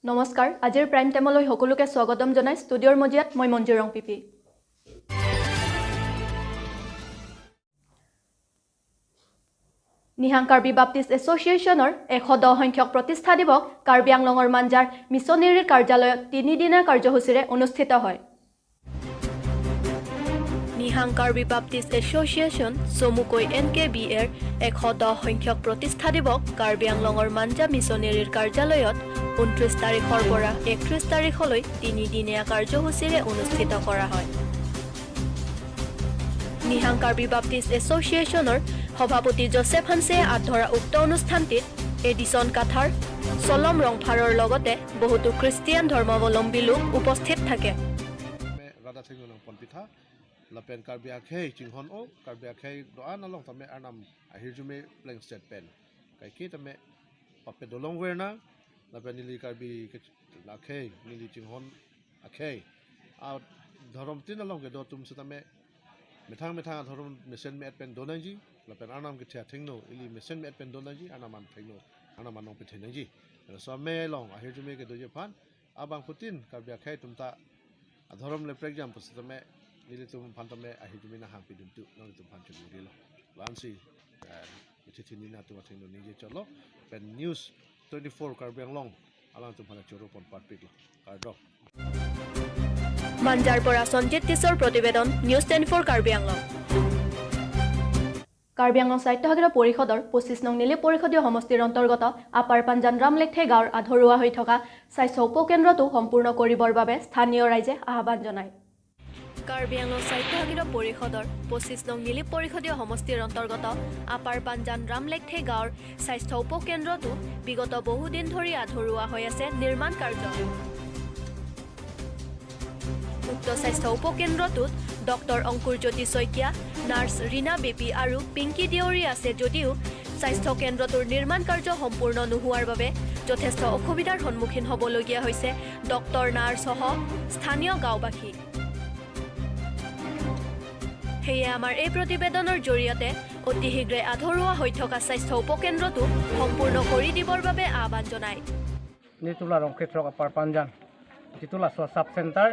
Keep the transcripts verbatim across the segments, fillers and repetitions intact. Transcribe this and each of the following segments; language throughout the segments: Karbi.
নমস্কাৰ, আজিৰ প্ৰাইম টাইমলৈ সকলোকে স্বাগতম জনাই ষ্টুডিঅ'ৰ মজিয়াত মই মঞ্জু ৰংপিপি। নিহাং কাৰ্বি বাপ্টিষ্ট এছ'চিয়েশ্যনৰ এশ দহ সংখ্যক প্ৰতিষ্ঠা দিৱস কাৰ্বি আংলঙৰ মাঞ্জাৰ মিছনেৰীৰ কাৰ্যালয়ত তিনিদিনীয়া কাৰ্যসূচীৰে অনুষ্ঠিত হয়। নিহাং কাৰ্বি বাপ্টিষ্ট এছ'চিয়েশ্যন চমুকৈ এন কে বি এৰ এশ দহ সংখ্যক প্ৰতিষ্ঠা দিৱস কাৰ্বি আংলঙৰ মাঞ্জা মিছনেৰীৰ কাৰ্যালয়ত ঊনত্ৰিশ তাৰিখৰ পৰা একত্ৰিশ তাৰিখলৈ তিনিদিনীয়া কাৰ্যসূচীৰে অনুষ্ঠিত কৰা হয়। নিহাং কাৰ্বি বাপ্টিষ্ট এছ'চিয়েশ্যনৰ সভাপতি জোচেফ হানছে আদৰা উক্ত অনুষ্ঠানটিত এডিচন কাথাৰ, চলম ৰংফাৰৰ লগতে বহুতো খ্ৰীষ্টিয়ান ধৰ্মাৱলম্বী লোক উপস্থিত থাকে। Rada thengno nang ponpitha, lapen Karbi akhei chinghon-o, Karbi akhei do-an along tame Arnam ahirjume plengset pen kaike tame pape dolong verna, lapen neli Karbi ke akhei, neli chinghon akhei, adhorom tin along kedo atum setame methang methang adhorom mesen me-et pen do nangji, lapen Arnam kethe athengno ili mesen me-et pen do nangji, Arnam athengno, Arnam anong pethe nangji. Laso amei along ahirjume kedoji aphan, abangphutin Karbi akhei atum ta adhorom le prekjam pusitame nelitum aphan tame ahirjume nang hangpidun tu, nanglitum aphan chunuri lo. Lansi, eh, ithi thini na atum athengno ningje cholo, pen News twenty-four Karbi Anglong alangtum aphan choro pon parpik lo. Kardom. Manjhar পৰা সঞ্জিত টিছৰ প্ৰতিবেদন, news twenty four Karbi আংলং। কাৰ্বি আংলং স্বায়ত্তশাসিত পৰিষদৰ পঁচিছ নং নিলিপ পৰিষদীয় সমষ্টিৰ অন্তৰ্গত আপাৰ পাঞ্জান ৰামলেকথে গাঁৱৰ আধৰুৱা হৈ থকা স্বাস্থ্য উপকেন্দ্ৰটো সম্পূৰ্ণ কৰিবৰ বাবে স্থানীয় ৰাইজে আহ্বান জনায়। কাৰ্বি আংলং স্বায়ত্তশাসিত পৰিষদৰ পঁচিছ নং নিলিপ পৰিষদীয় সমষ্টিৰ অন্তৰ্গত আপাৰ পাঞ্জান ৰামলেকথে গাঁৱৰ স্বাস্থ্য উপকেন্দ্ৰটো বিগত বহুদিন ধৰি আধৰুৱা হৈ আছে নিৰ্মাণ কাৰ্য। উক্ত স্বাস্থ্য উপকেন্দ্ৰটোত ডক্টৰ অংকুৰ জ্যোতি শইকীয়া, নাৰ্ছ ৰীণা বেবী আৰু পিংকী দেউৰী আছে যদিও স্বাস্থ্য কেন্দ্ৰটোৰ নিৰ্মাণ কাৰ্য সম্পূৰ্ণ নোহোৱাৰ বাবে যথেষ্ট অসুবিধাৰ সন্মুখীন হ'বলগীয়া হৈছে ডক্টৰ, নাৰ্ছসহ স্থানীয় গাঁওবাসী। সেয়ে আমাৰ এই প্ৰতিবেদনৰ জৰিয়তে অতি শীঘ্ৰে আধৰুৱা হৈ থকা স্বাস্থ্য উপকেন্দ্ৰটো সম্পূৰ্ণ কৰি দিবৰ বাবে আহ্বান জনায়। Nelitum la Rongkhe throk Upper Panjan, itum laso sub center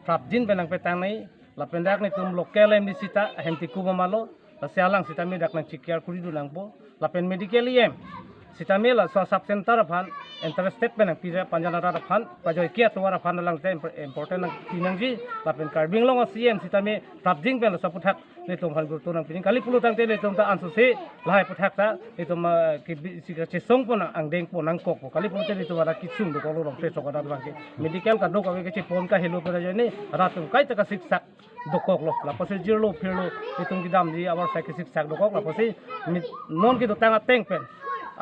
prapjin pen nangpetang nai, lapen dak nelitum local M D C ta ahem tiku bomalo, lasi alang sitame dak nang check care kuri dun nangpo, lapen medical E M sitame laso sub center aphan interested pen nangpi ra Panjan arat aphan, pajoi ke atovar aphan alang te imp-, important nangpi nangji, lapen Karbi Anglong C M sitame prapjin pen laso aphuthak nelitum aphan gurutto nangpi nang. Kali pulo tangte nelitum ta ansose lahai aphuthak ta nelitum, ah, ke bi-, si kachesong pon nang, angdeng pon nangkokpo. Kali pulote nelitum arat kesung dokoklo Rongkhe throk arat abangke. Medical kadokave kachepon kahelo pura jani arat atum kaita kasiksak dokoklo. Lapusi jirlo phirlo nelitum kedamji abar sai kasiksak dokok. Lapusi mi-, non kedotang ateng pen,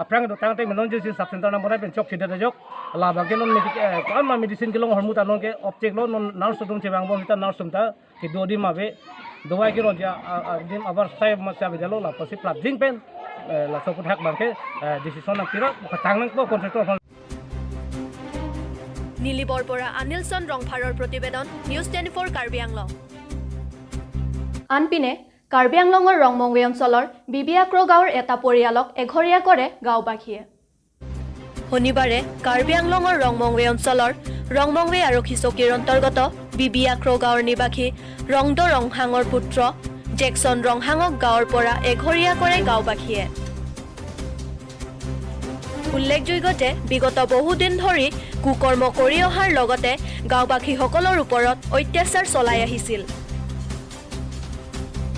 aphrang kedotang ateng pen non jirsi sub center nang bonai pen chokchedet ajok. Labangke non medic-, eh, ko-an ma medicine kelong ahormu ta nonke object lo, non nurse atum chevang bom ta nurse atum ta kedo adim ave, dawai keronji a, a, adim abar sai ma sai avedetlo, lapusi prapjin pen, eh, laso aphuthak abangke, eh, decision nangpi ra, patang nangpo contractor aphan. নিলিপৰ পৰা আনিলচন ৰংফাৰৰ প্ৰতিবেদন, news twenty four Karbi আংলং। আনপিনে কাৰ্বি আংলঙৰ ৰংমংৱে অঞ্চলৰ বিবি আক্ৰ গাঁৱৰ এটা পৰিয়ালক এঘৰীয়া কৰে গাঁওবাসীয়ে। শনিবাৰে কাৰ্বি আংলঙৰ ৰংমংৱে অঞ্চলৰ ৰংমংৱে আৰক্ষী চকীৰ অন্তৰ্গত বিবি আক্ৰ গাঁৱৰ নিবাসী ৰংদ ৰংহাঙৰ পুত্ৰ জেকচন ৰংহাঙক গাঁৱৰ পৰা এঘৰীয়া কৰে গাঁওবাসীয়ে। উল্লেখযোগ্য যে বিগত বহুদিন ধৰি কুকৰ্ম কৰি অহাৰ লগতে গাঁওবাসীসকলৰ ওপৰত অত্যাচাৰ চলাই আহিছিল।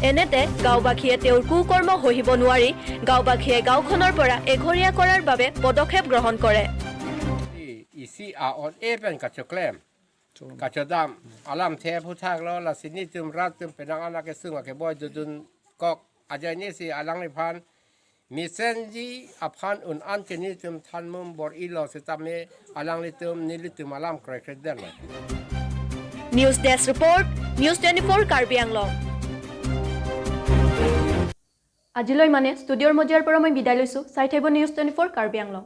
এনেতে গাঁওবাসীয়ে তেওঁৰ কুকৰ্ম সহিব নোৱাৰি গাঁওবাসীয়ে গাঁওখনৰ পৰা এঘৰীয়া কৰাৰ বাবে পদক্ষেপ গ্ৰহণ কৰে। Isi a-on-e pen kachoklem, kachodam alamthe aphuthak lo, lasi nelitum rat atum penang anak kesung akeboi dodun kok ajoine si alangliphan mesenji aphan un-an ke nelitum thanmum bor-ilo sitame alanglitum nelitum alam kroikre detlo. News desk report, news twenty four Karbi Anglong. আজিলৈ ইমানে। ষ্টুডিঅ'ৰ মজিয়াৰ পৰা মই বিদায় লৈছো। চাই থাকিব নিউজ টুৱেণ্টি ফ'ৰ কাৰ্বি আংলং।